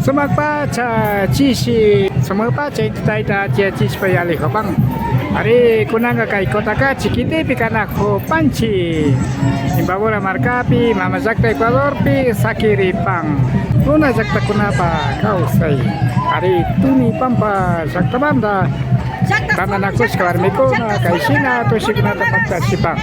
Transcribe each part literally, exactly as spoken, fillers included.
Sumak pacha chishi, sumak pacha inti tayta achiyachishpa yalijupan. Ari, kunanka kay Cotacachi kitipi kanajupanchi. Imbabura markapi, mama llakta Ecuadorpi sakiripan. Runa llaktakunapa kawsay. Ari, Tunipampa llaktamanta tantanakushka warmikuna kay shina tushikunata paktashipan.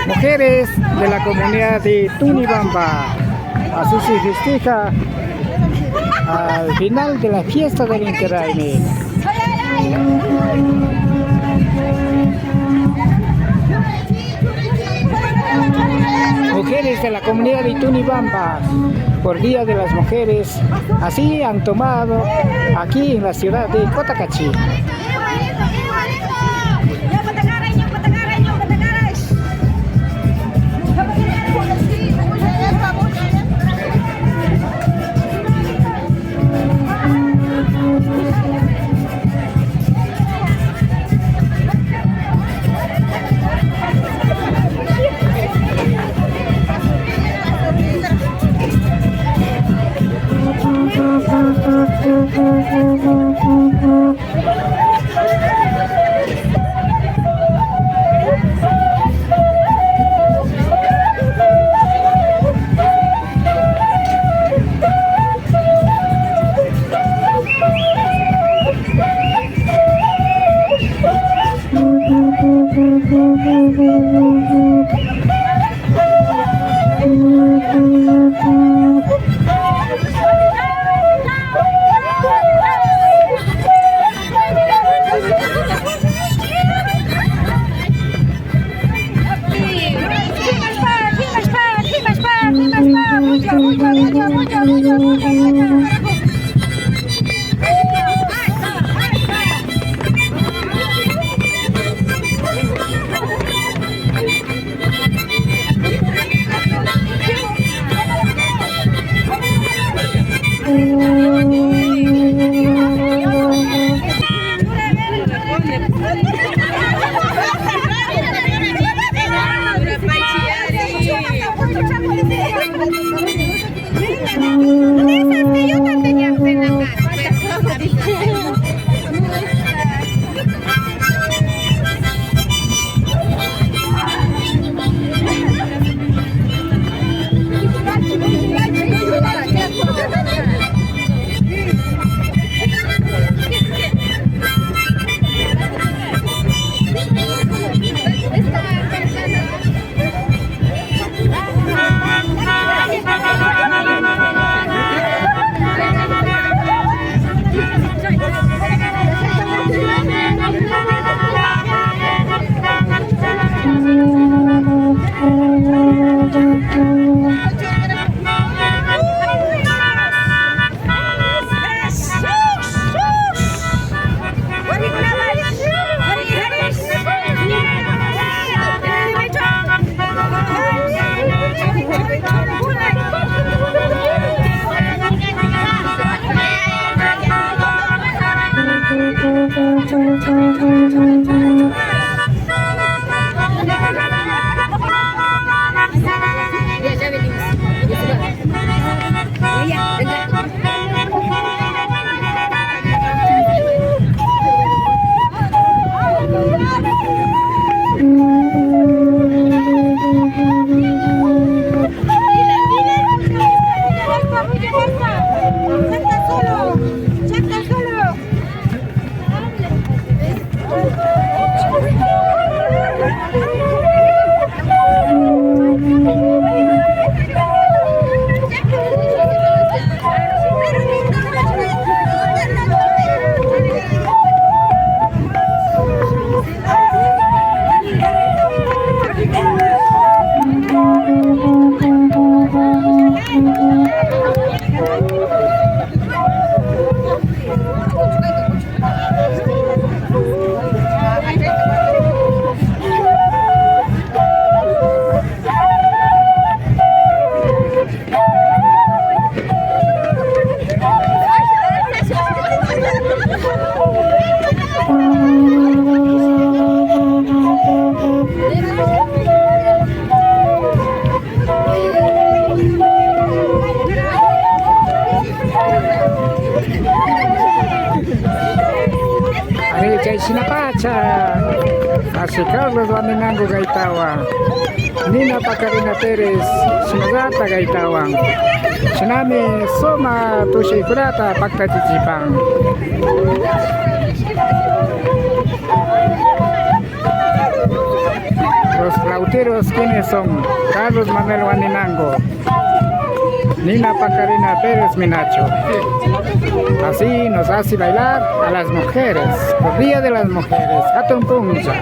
Mujeres de la comunidad de Tunibamba, así se festeja al final de la fiesta del Inti Raymi. Mujeres de la comunidad de Tunibamba, por Día de las Mujeres, así han tomado aquí en la ciudad de Cotacachi. Ashi Carlos Waninango gaitawan, Nina Pacarina Pérez shinallata gaitawan, shinami sumak tushuykunata paktachichipan. Los flauteros, ¿quiénes son? Carlos Manuel Waninango, Nina Pacarina Pérez Minacho. Así nos hace bailar a las mujeres, por Día de las Mujeres. Hatun puncha.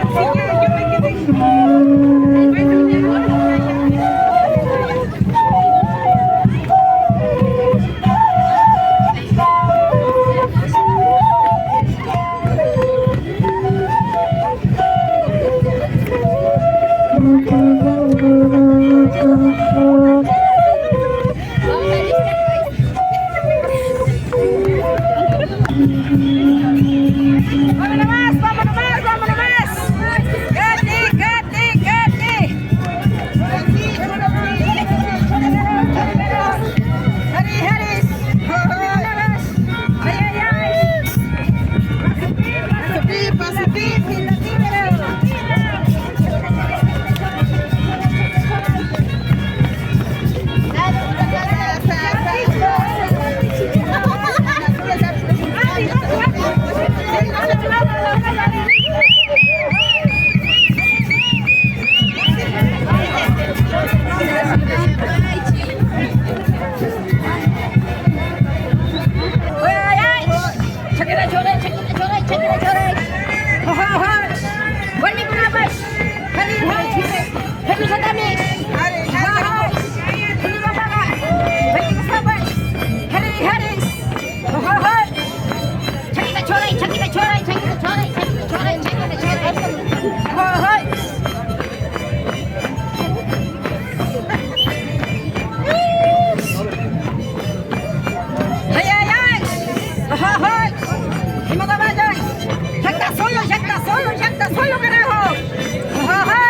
Vámonos más, vámonos más, vámonos más. Gati, gati, gati. Hari, hari. Ay, ay, ay. Pasa, pasa, pasa. Chakita choray, chakita choray, chakita choray. Ajá, ajá. Warmikunapash. Hari, hari. Kaykusatami. Hari, hari. Ajá, ajá. Warmikunapash. Kaykusatami. Hari, hari. Ajá, ajá. Chakita choray, chakita choray, chakita choray, chakita choray, chakita choray. Ajá, ajá. Ay, ay, ay. Ajá, ajá. Imata vaya. Llakta solo, llakta solo, llakta solo, carajo. Ajá, ajá.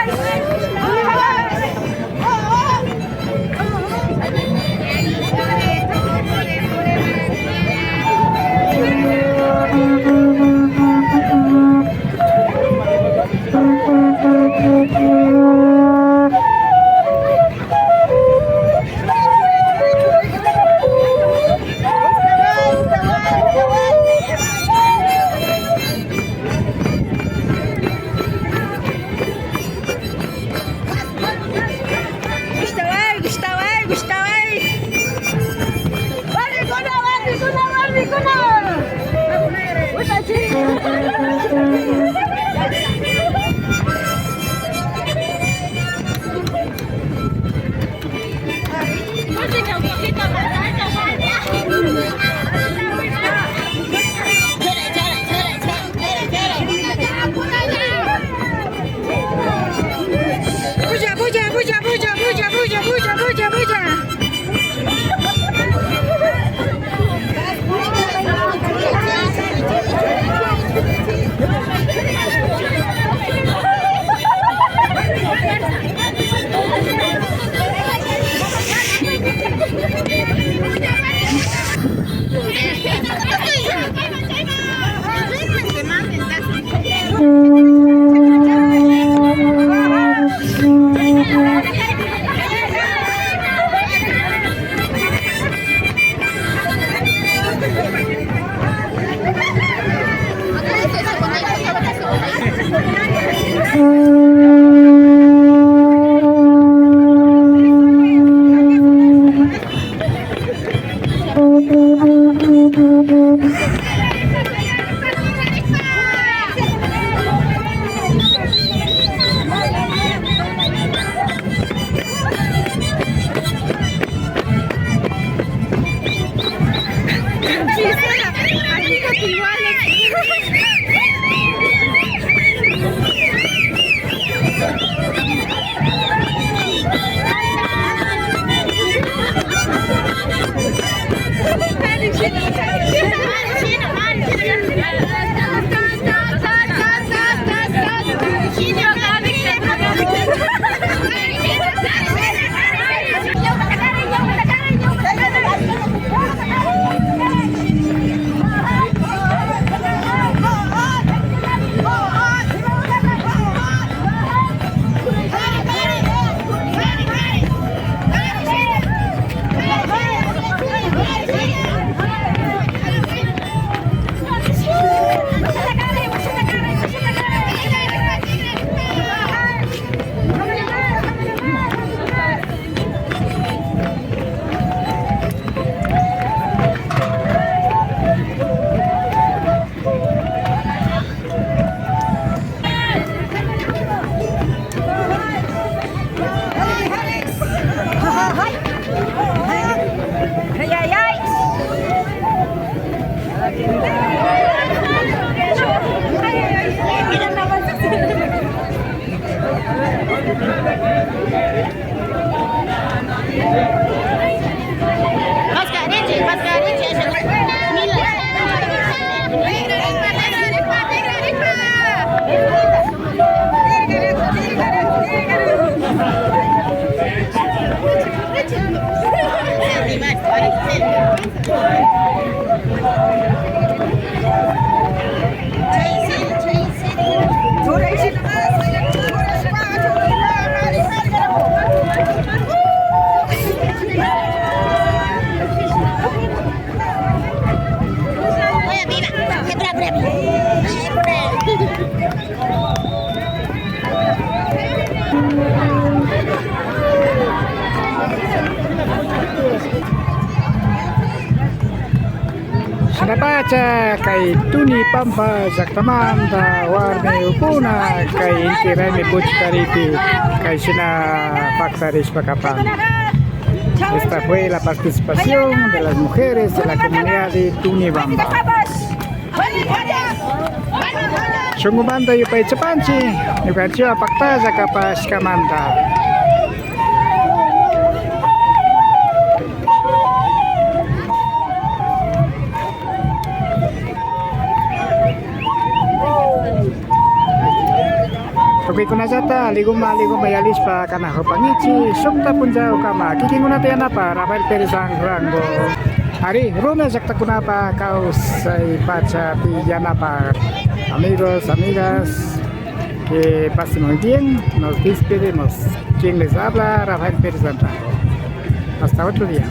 Shinapacha kay Tunipampa llaktamanta warmi ukuna kay Inti Raymi puchkaripi kay shina paktarishpa kapan. Esta fue la participación de las mujeres de la comunidad de Tunibamba. Shungumanta yupaychapanchi, ñukanchiwa paktalla kapashkamanta. Tukuykunallata aliguman aliguman yalishpa kanajupankichi, shukta punchawkama kikinkunata yanapa Rafael Pérez Anrango. Ari, runa llaktakunapa kawsay pachapi yanapa. Amigos, amigas, que pasen muy bien. Nos despedimos. Quien les habla, Rafael Pérez Anrango. Hasta otro día.